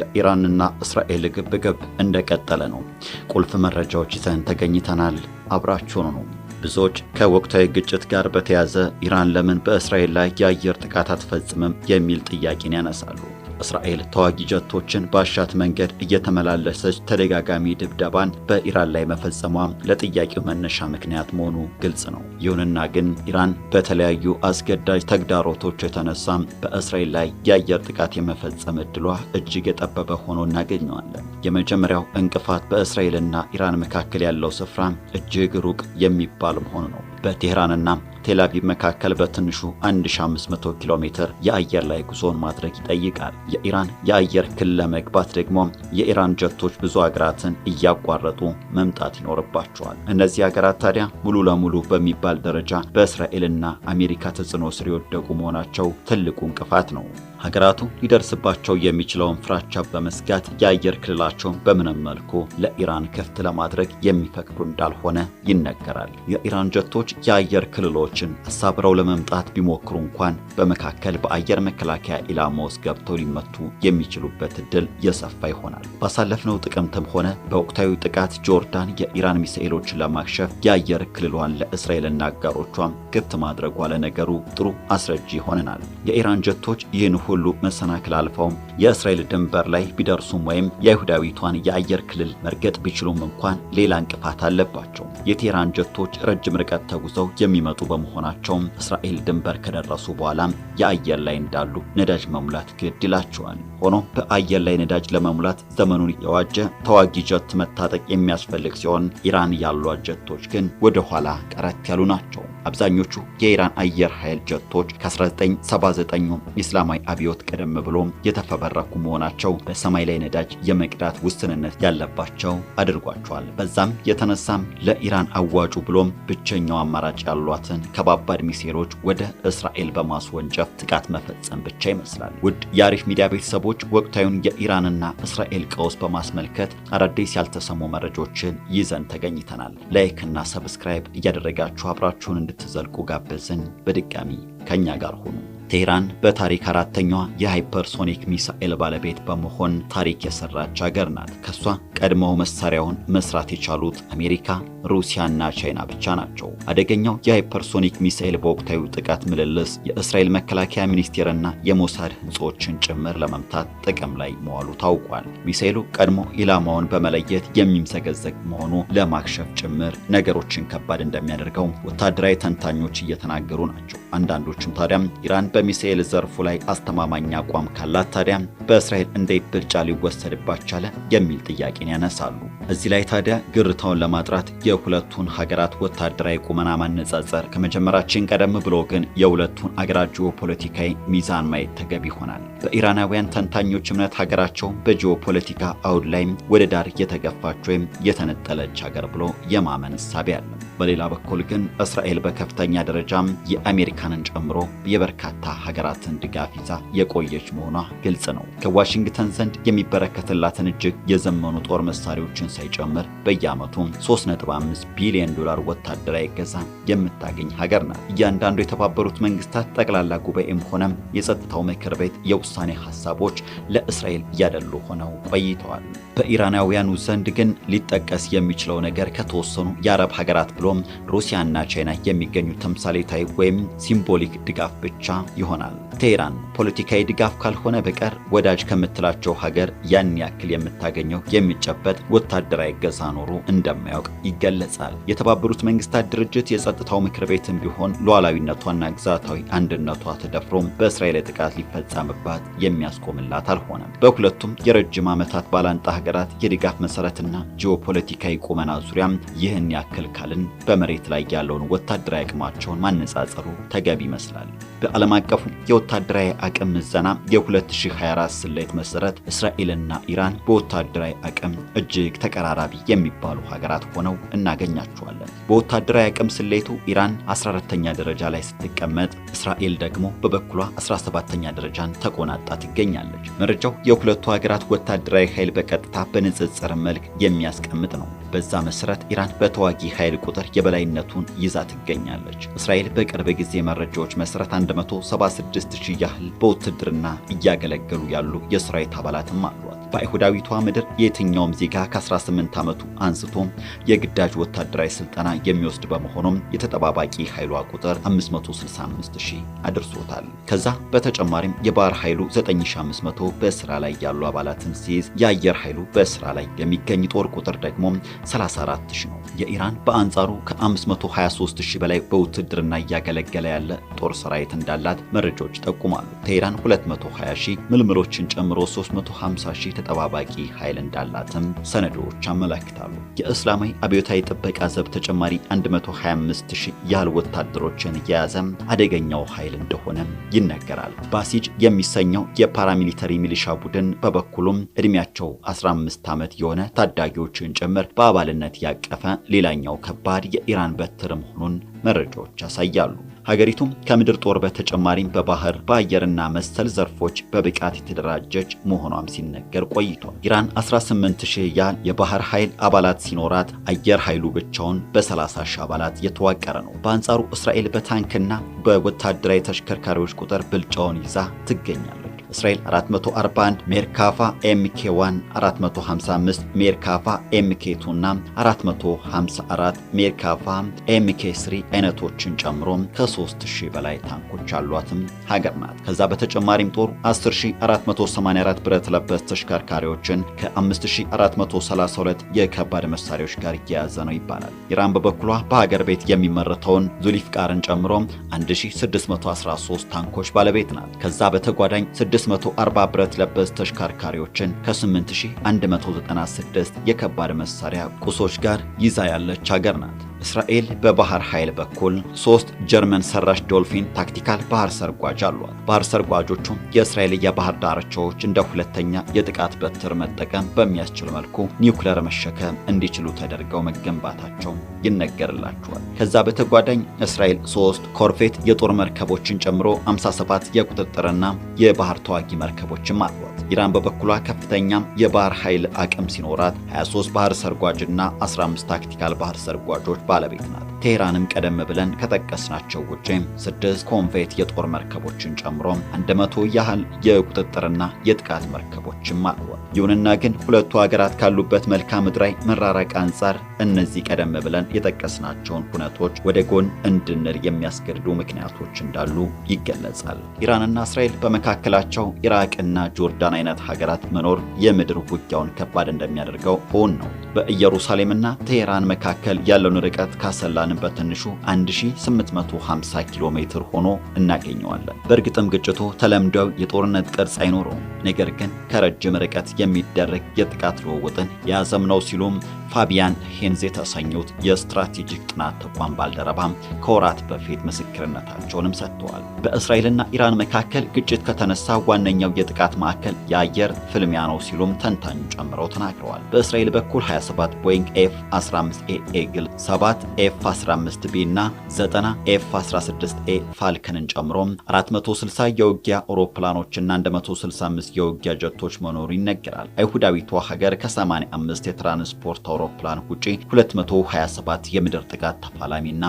የኢራንና እስራኤል ግብግብ እንደቀጠለ ነው። ቁልፍ መረጃዎች ይዘን ተገኝተናል። አብራችሁን ነው። ብዙዎች ከወቅታዊ ግጭት ጋር በተያያዘ ኢራን ለምን በእስራኤል ላይ የአየር ጥቃት አትፈጽምም የሚል ጥያቄን ያነሳሉ። እስራኤል ተዋጊ ጀቶችን ባሻት መንገድ እየተመላለሰች ተደጋጋሚ ድብደባን በኢራን ላይ መፈጸሟ ለጥያቄው መነሻ ምክንያት መሆኑ ግልጽ ነው። ይሁንና ግን ኢራን በተለያዩ አስገዳጅ ተግዳሮቶች የተነሳ በእስራኤል ላይ የአየር ጥቃት የመፈጸም እድሏ እጅግ የጠበበ ሆኖ እናገኘዋለን። የመጀመሪያው እንቅፋት በእስራኤልና ኢራን መካከል ያለው ስፍራ እጅግ ሩቅ የሚባል መሆኑ ነው። በቴህራንና ቴልአቪቭ መካከል በትንሹ 1500 ኪሎ ሜትር የአየር ላይ ጉዞን ማድረግ ይጠይቃል። የኢራን የአየር ክልል ለመግባት ደግሞ የኢራን ጀቶች ብዙ ሀገራትን እያቋረጡ መምጣት ይኖርባቸዋል። እነዚህ ሀገራት ታዲያ ሙሉ ለሙሉ በሚባል ደረጃ በእስራኤልና አሜሪካ ተጽዕኖ ስር የወደቁ መሆናቸው ትልቁ እንቅፋት ነው። ሀገራቱ ሊደርስባቸው የሚችለውን ፍራቻ በመስጋት የአየር ክልላቸውን በምንም መልኩ ለኢራን ክፍት ለማድረግ የሚፈቅዱ እንዳልሆነ ይነገራል። የኢራን ጀቶች የአየር ክልሎችን አሳብረው ለመምጣት ቢሞክሩ እንኳን በመካከል በአየር መከላከያ ኢላማ ውስጥ ገብተው ሊመቱ የሚችሉበት እድል የሰፋ ይሆናል። ባሳለፍነው ጥቅምትም ሆነ በወቅታዊ ጥቃት ጆርዳን የኢራን ሚሳኤሎችን ለማክሸፍ የአየር ክልሏን ለእስራኤልና አጋሮቿም ክፍት ማድረጓ ለነገሩ ጥሩ አስረጂ ይሆነናል። የኢራን ጀቶች ይህን ሁሉ መሰናክል አልፈው የእስራኤል ድንበር ላይ ቢደርሱም ወይም የአይሁዳዊቷን የአየር ክልል መርገጥ ቢችሉም እንኳን ሌላ እንቅፋት አለባቸው። የቴህራን ጀቶች ረጅም ርቀት ተጉዘው የሚመጡ በመሆናቸው እስራኤል ድንበር ከደረሱ በኋላ የአየር ላይ እንዳሉ ነዳጅ መሙላት ግድ ይላቸዋል። ሆኖም በአየር ላይ ነዳጅ ለመሙላት ዘመኑን የዋጀ ተዋጊ ጀት መታጠቅ የሚያስፈልግ ሲሆን ኢራን ያሏት ጀቶች ግን ወደ ኋላ ቀረት ያሉ ናቸው። አብዛኞቹ የኢራን አየር ኃይል ጀቶች ከ1979 ኢስላማዊ አብዮት ቀደም ብሎ የተፈበረኩ መሆናቸው በሰማይ ላይ ነዳጅ የመቅዳት ውስንነት ያለባቸው አድርጓቸዋል። በዛም የተነሳም ለኢራን አዋጩ ብሎም ብቸኛው አማራጭ ያሏትን ከባባድ ሚሳኤሎች ወደ እስራኤል በማስወንጨፍ ጥቃት መፈጸም ብቻ ይመስላል። ውድ የአሪፍ ሚዲያ ቤተሰቦች ወቅታዊውን የኢራንና እስራኤል ቀውስ በማስመልከት አዳዲስ ያልተሰሙ መረጃዎችን ይዘን ተገኝተናል። Like እና subscribe እያደረጋችሁ አብራችሁን እንድትዘልቁ ጋበዝን። በድጋሚ ከኛ ጋር ሁኑ። ቴህራን በታሪክ አራተኛዋ የ hypersonic ሚሳኤል ባለቤት በመሆን ታሪክ የሰራች ሀገር ናት። ከሷ ቀድመው መሳሪያውን መስራት የቻሉት አሜሪካ፣ ሩሲያና ቻይና ብቻ ናቸው። አደገኛው የ hypersonic ሚሳኤል በወቅታዊ ጥቃት ምልልስ የእስራኤል መከላከያ ሚኒስቴርና የሞሳድ ህንጾችን ጭምር ለመምታት ጥቅም ላይ መዋሉ ታውቋል። ሚሳኤሉ ቀድሞ ኢላማውን በመለየት የሚምዘገዘግ መሆኑ ለማክሸፍ ጭምር ነገሮችን ከባድ እንደሚያደርገው ወታደራዊ ተንታኞች እየተናገሩ ናቸው። አንዳንዶችም ታዲያም ኢራን በሚሳኤል ዘርፉ ላይ አስተማማኝ አቋም ካላት ታዲያ በእስራኤል እንዴት ብልጫ ሊወሰድባት ቻለ የሚል ጥያቄን ያነሳሉ። እዚህ ላይ ታዲያ ግርታውን ለማጥራት የሁለቱን ሀገራት ወታደራዊ ቁመና ማነጻጸር ከመጀመራችን ቀደም ብሎ ግን የሁለቱን ሀገራት ጂኦፖለቲካዊ ሚዛን ማየት ተገቢ ይሆናል። በኢራናውያን ተንታኞች እምነት ሀገራቸው በጂኦፖለቲካ አውድ ላይ ወደ ዳር የተገፋች ወይም የተነጠለች ሀገር ብሎ የማመን እሳቤ አለ። በሌላ በኩል ግን እስራኤል በከፍተኛ ደረጃም የአሜሪካንን ጨምሮ የበርካታ ሀገራትን ድጋፍ ይዛ የቆየች መሆኗ ግልጽ ነው። ከዋሽንግተን ዘንድ የሚበረከትላትን እጅግ የዘመኑ ጦር መሳሪያዎችን ሳይጨምር በየዓመቱ 3.5 ቢሊዮን ዶላር ወታደራዊ እገዛ የምታገኝ ሀገር ናት። እያንዳንዱ የተባበሩት መንግስታት ጠቅላላ ጉባኤም ሆነ የጸጥታው ምክር ቤት የውሳኔ ሀሳቦች ለእስራኤል እያደሉ ሆነው ቆይተዋል። በኢራናውያኑ ዘንድ ግን ሊጠቀስ የሚችለው ነገር ከተወሰኑ የአረብ ሀገራት ብሎም ሩሲያና ቻይና የሚገኙ ተምሳሌታዊ ወይም symbolic ድጋፍ ብቻ ይሆናል። ቴህራን ፖለቲካዊ ድጋፍ ካልሆነ በቀር ወዳጅ ከምትላቸው ሀገር ያን ያክል የምታገኘው የሚጨበጥ ወታደራዊ እገዛ ኖሮ እንደማያውቅ ይገለጻል። የተባበሩት መንግስታት ድርጅት የጸጥታው ምክር ቤትም ቢሆን ሉዓላዊነቷና ግዛታዊ አንድነቷ ተደፍሮ በእስራኤል ጥቃት ሊፈጸምባት የሚያስቆምላት አልሆነም። በሁለቱም የረጅም ዓመታት ባላንጣ ሀገራት የድጋፍ መሰረትና ጂኦፖለቲካዊ ቁመና ዙሪያም ይህን ያክል ካልን በመሬት ላይ ያለውን ወታደራዊ አቅማቸውን ማነጻጸሩ ተገቢ ይመስላል። በዓለም አቀፉ የወታደራዊ አቅም ምዘና የ2024 ስሌት መሰረት እስራኤልና ኢራን በወታደራዊ አቅም እጅግ ተቀራራቢ የሚባሉ ሀገራት ሆነው እናገኛቸዋለን። በወታደራዊ አቅም ስሌቱ ኢራን 14ተኛ ደረጃ ላይ ስትቀመጥ፣ እስራኤል ደግሞ በበኩሏ 17ተኛ ደረጃን ተቆናጣ ትገኛለች። መረጃው የሁለቱ ሀገራት ወታደራዊ ኃይል በቀጥታ በንጽጽር መልክ የሚያስቀምጥ ነው። በዛ መሰረት ኢራን በተዋጊ ኃይል ቁጥር የበላይነቱን ይዛ ትገኛለች። እስራኤል በቅርብ ጊዜ መረጃዎች መሰረት 176 ሺህ ያህል በውትድርና እያገለገሉ ያሉ የሰራዊት አባላትም አሏት። በአይሁዳዊቷ ምድር የትኛውም ዜጋ ከ18 ዓመቱ አንስቶ የግዳጅ ወታደራዊ ስልጠና የሚወስድ በመሆኑም የተጠባባቂ ኃይሏ ቁጥር 565,000 አድርሶታል። ከዛ በተጨማሪም የባህር ኃይሉ 9500 በስራ ላይ ያሉ አባላትን ሲይዝ የአየር ኃይሉ በስራ ላይ የሚገኝ ጦር ቁጥር ደግሞ 34,000 ነው። የኢራን በአንጻሩ ከ523,000 በላይ በውትድርና እያገለገለ ያለ ጦር ሰራዊት እንዳላት መረጃዎች ይጠቁማሉ። ቴህራን 220,000 ምልምሎችን ጨምሮ 350,000 ተጠባባቂ ኃይል እንዳላትም ሰነዶች አመላክታሉ። የእስላማዊ አብዮታዊ ጥበቃ ዘብ ተጨማሪ 125,000 ያህል ወታደሮችን የያዘ አደገኛው ኃይል እንደሆነ ይነገራል። ባሲጅ የሚሰኘው የ paramilitary ሚሊሻ ቡድን በበኩሉም እድሜያቸው 15 ዓመት የሆነ ታዳጊዎችን ጭምር በአባልነት ያቀፈ ሌላኛው ከባድ የኢራን በትር መሆኑን መረጃዎች ያሳያሉ። ሀገሪቱም ከምድር ጦር በተጨማሪም በባህር በአየርና መሰል ዘርፎች በብቃት የተደራጀች መሆኗም ሲነገር ቆይቷል። ኢራን 18,000 ያህል የባህር ኃይል አባላት ሲኖራት አየር ኃይሉ ብቻውን በ30,000 አባላት የተዋቀረ ነው። በአንጻሩ እስራኤል በታንክና በወታደራዊ ተሽከርካሪዎች ቁጥር ብልጫውን ይዛ ትገኛለች። እስራኤል 441 ሜርካቫ MK1፣ 455 ሜርካቫ MK2 እና 454 ሜርካቫ MK3 አይነቶችን ጨምሮ ከ3000 በላይ ታንኮች ያሏትም ሀገር ናት። ከዛ በተጨማሪም ጦሩ 10484 ብረት ለበስ ተሽከርካሪዎችን ከ5432 የከባድ መሳሪያዎች ጋር የያዘ ነው ይባላል። ኢራን በበኩሏ በሀገር ቤት የሚመረተውን ዙልፊቃርን ጨምሮ 1613 ታንኮች ባለቤት ናት። ከዛ በተጓዳኝ 640 ብረት ለበስ ተሽከርካሪዎችን ከ8196 የከባድ መሳሪያ ቁሶች ጋር ይዛ ያለች ሀገር ናት። እስራኤል በባህር ኃይል በኩል 3 ጀርመን ሰራሽ ዶልፊን tactical ባህር ሰርጓጅ አሏት። ባህር ሰርጓጆቹ የእስራኤል የባህር ዳርቻዎች እንደ ሁለተኛ የጥቃት በትር መጠቀም በሚያስችል መልኩ ኒውክለር መሸከም እንዲችሉ ተደርገው መገንባታቸው ይነገርላቸዋል። ከዛ በተጓዳኝ እስራኤል 3 corvette የጦር መርከቦችን ጨምሮ 57 የቁጥጥርና የባህር ተዋጊ መርከቦችም አሏት። ኢራን በበኩሏ ከፍተኛ የባህር ኃይል አቅም ሲኖራት 23 ባህር ሰርጓጅና 15 tactical ባህር ሰርጓጆች ባለቤት ናት። ቴህራንም ቀደም ብለን ከጠቀስናቸው ውጪ 6 corvette የጦር መርከቦችን ጨምሮ 100 ያህል የቁጥጥርና የጥቃት መርከቦችም አሏት። ይሁንና ግን ሁለቱ ሀገራት ካሉበት መልክዓ ምድራዊ መራራቅ አንጻር እነዚህ ቀደም ብለን የጠቀስናቸውን ሁነቶች ወደ ጎን እንድንል የሚያስገድዱ ምክንያቶች እንዳሉ ይገለጻል። ኢራንና እስራኤል በመካከላቸው ኢራቅና ጆርዳን አይነት ሀገራት መኖር የምድር ውጊያውን ከባድ እንደሚያደርገው እውን ነው። በኢየሩሳሌምና ቴህራን መካከል ያለውን ርቀት ካሰላን በትንሹ 1850 ኪሎ ሜትር ሆኖ እናገኘዋለን። በእርግጥም ግጭቱ ተለምዷዊ የጦርነት ቅርጽ አይኖረውም። ነገር ግን ከረጅም ርቀት የሚደረግ የጥቃት ልውውጥን የያዘም ነው ሲሉም ፋቢያን ሄንዝ የተሰኙት የስትራቴጂክ ጥናት ተቋም ባልደረባ ከወራት በፊት ምስክርነታቸውንም ሰጥተዋል። በእስራኤልና ኢራን መካከል ግጭት ከተነሳ ዋነኛው የጥቃት ማዕከል የአየር ፍልሚያ ነው ሲሉም ተንታኙ ጨምረው ተናግረዋል። በእስራኤል በኩል 27 ቦይንግ F 15 A Eagle፣ 7 F 15 B እና 90 F 16 A Falcon ን ጨምሮ 460 የውጊያ አውሮፕላኖችና 165 የውጊያ ጀቶች መኖሩ ይነገራል። አይሁዳዊቷ ሀገር ከ85 የትራንስፖርት አውሮፕላን ውጪ 227 የምድር ጥቃት ተፋላሚና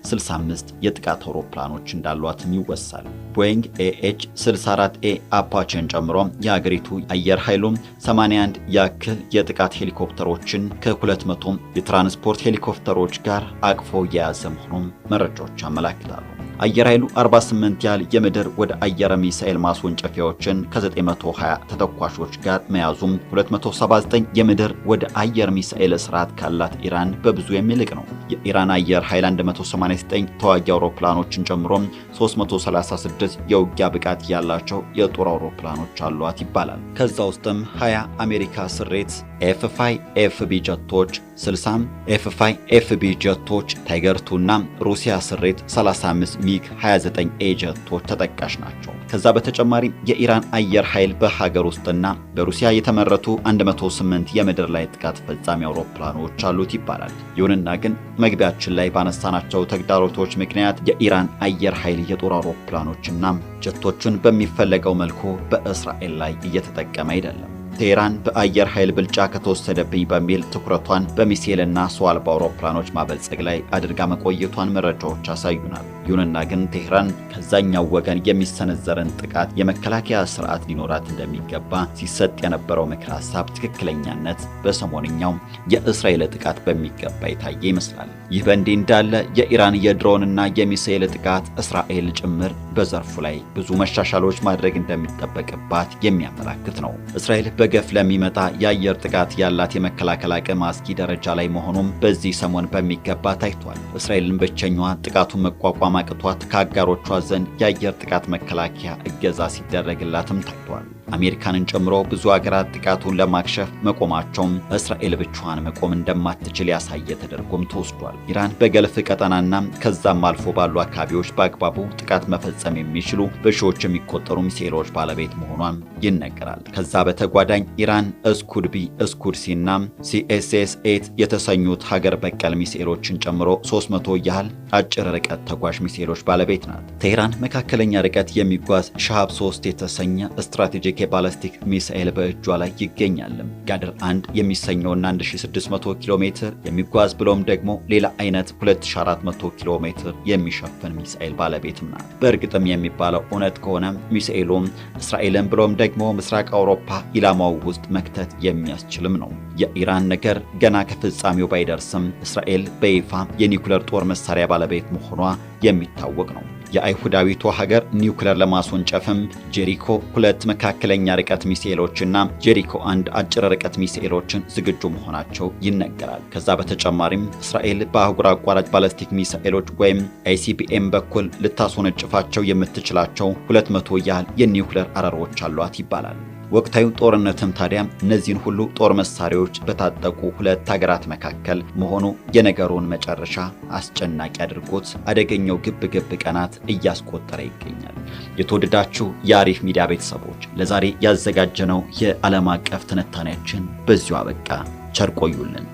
65 የጥቃት አውሮፕላኖች እንዳሏትም ይወሳል። ቦይንግ AH 64 A Apache ን ጨምሮ የሀገሪቱ አየር ኃይሉም 81 ያክል የጥቃት ሄሊኮፕተሮችን ከ200 የትራንስፖርት ሄሊኮፕተሮች ጋር አቅፎ የያዘ መሆኑን መረጃዎች ያመላክታሉ። አየር ኃይሉ 48 ያህል የምድር ወደ አየር ሚሳኤል ማስወንጨፊያዎችን ከ920 ተተኳሾች ጋር መያዙም 279 የምድር ወደ አየር ሚሳኤል ስርዓት ካላት ኢራን በብዙ የሚልቅ ነው። የኢራን አየር ኃይል 189 ተዋጊ አውሮፕላኖችን ጨምሮ 336 የውጊያ ብቃት ያላቸው የጦር አውሮፕላኖች አሏት ይባላል። ከዛ ውስጥም 20 አሜሪካ ስሬት F5 FB ጀቶች፣ 60 F5 FB ጀቶች Tiger 2 እና ሩሲያ ስሬት 35 ሚግ 29 A ጀቶች ተጠቃሽ ናቸው። ከዛ በተጨማሪ የኢራን አየር ኃይል በሀገር ውስጥና በሩሲያ የተመረቱ 108 የምድር ላይ ጥቃት ፈጻሚ አውሮፕላኖች አሉት ይባላል። ይሁንና ግን መግቢያችን ላይ ባነሳናቸው ተግዳሮቶች ምክንያት የኢራን አየር ኃይል የጦር አውሮፕላኖችና ጀቶቹን በሚፈለገው መልኩ በእስራኤል ላይ እየተጠቀመ አይደለም። ቴህራን በአየር ኃይል ብልጫ ከተወሰደብኝ በሚል ትኩረቷን በሚሳኤልና ሰው አልባ አውሮፕላኖች ማበልጸግ ላይ አድርጋ መቆየቷን መረጃዎች ያሳዩናል። ይሁንና ግን ቴህራን ከዛኛው ወገን የሚሰነዘርን ጥቃት የመከላከያ ስርዓት ሊኖራት እንደሚገባ ሲሰጥ የነበረው ምክር ሀሳብ ትክክለኛነት በሰሞንኛው የእስራኤል ጥቃት በሚገባ የታየ ይመስላል። ይህ በእንዲህ እንዳለ የኢራን የድሮንና የሚሳኤል ጥቃት እስራኤል ጭምር በዘርፉ ላይ ብዙ መሻሻሎች ማድረግ እንደሚጠበቅባት የሚያመላክት ነው። እስራኤል በገፍ ለሚመጣ የአየር ጥቃት ያላት የመከላከል አቅም አስጊ ደረጃ ላይ መሆኑም በዚህ ሰሞን በሚገባ ታይቷል። እስራኤልን ብቸኛዋ ጥቃቱን መቋቋም አቅቷት ከአጋሮቿ ዘንድ የአየር ጥቃት መከላከያ እገዛ ሲደረግላትም ታይቷል። አሜሪካንን ጨምሮ ብዙ ሀገራት ጥቃቱን ለማክሸፍ መቆማቸውም እስራኤል ብቻዋን መቆም እንደማትችል ያሳየ ተደርጎም ተወስዷል። ኢራን በገልፍ ቀጠናና ከዛም አልፎ ባሉ አካባቢዎች በአግባቡ ጥቃት መፈጸም የሚችሉ በሺዎች የሚቆጠሩ ሚሳኤሎች ባለቤት መሆኗን ይነገራል። ከዛ በተጓዳኝ ኢራን ስኩድ B፣ ስኩድ C እና CSS 8 የተሰኙት ሀገር በቀል ሚሳኤሎችን ጨምሮ 300 ያህል አጭር ርቀት ተጓዥ ሚሳኤሎች ባለቤት ናት። ቴህራን መካከለኛ ርቀት የሚጓዝ ሻሃብ 3 የተሰኘ ስትራቴጂክ የባላስቲክ ሚሳኤል በእጇ ላይ ይገኛል። ጋድር 1 የሚሰኘውና 1600 ኪሎ ሜትር የሚጓዝ ብሎም ደግሞ ሌላ አይነት 2400 ኪሎ ሜትር የሚሸፍን ሚሳኤል ባለቤትም ናት። በእርግጥም የሚባለው እውነት ከሆነ ሚሳኤሉም እስራኤልን ብሎም ደግሞ ምስራቅ አውሮፓ ኢላማው ውስጥ መክተት የሚያስችልም ነው። የኢራን ነገር ገና ከፍጻሜው ባይደርስም እስራኤል በይፋ የኒውክለር ጦር መሳሪያ ባለቤት መሆኗ የሚታወቅ ነው። የአይሁዳዊቷ ሀገር ኒውክለር ለማስወንጨፍም ጄሪኮ 2 መካከለኛ ርቀት ሚሳኤሎችና ጄሪኮ 1 አጭር ርቀት ሚሳኤሎችን ዝግጁ መሆናቸው ይነገራል። ከዛ በተጨማሪም እስራኤል በአህጉር አቋራጭ ባለስቲክ ሚሳኤሎች ወይም ICBM በኩል ልታስወነጭፋቸው የምትችላቸው 200 ያህል የኒውክለር አረሮች አሏት ይባላል። ወቅታዊ ጦርነትም ታዲያ እነዚህን ሁሉ ጦር መሳሪያዎች በታጠቁ ሁለት ሀገራት መካከል መሆኑ የነገሩን መጨረሻ አስጨናቂ አድርጎት አደገኛው ግብግብ ቀናት እያስቆጠረ ይገኛል። የተወደዳችሁ የአሪፍ ሚዲያ ቤተሰቦች፣ ለዛሬ ያዘጋጀነው የዓለም አቀፍ ትንታኔያችን በዚሁ አበቃ። ቸር ቆዩልን።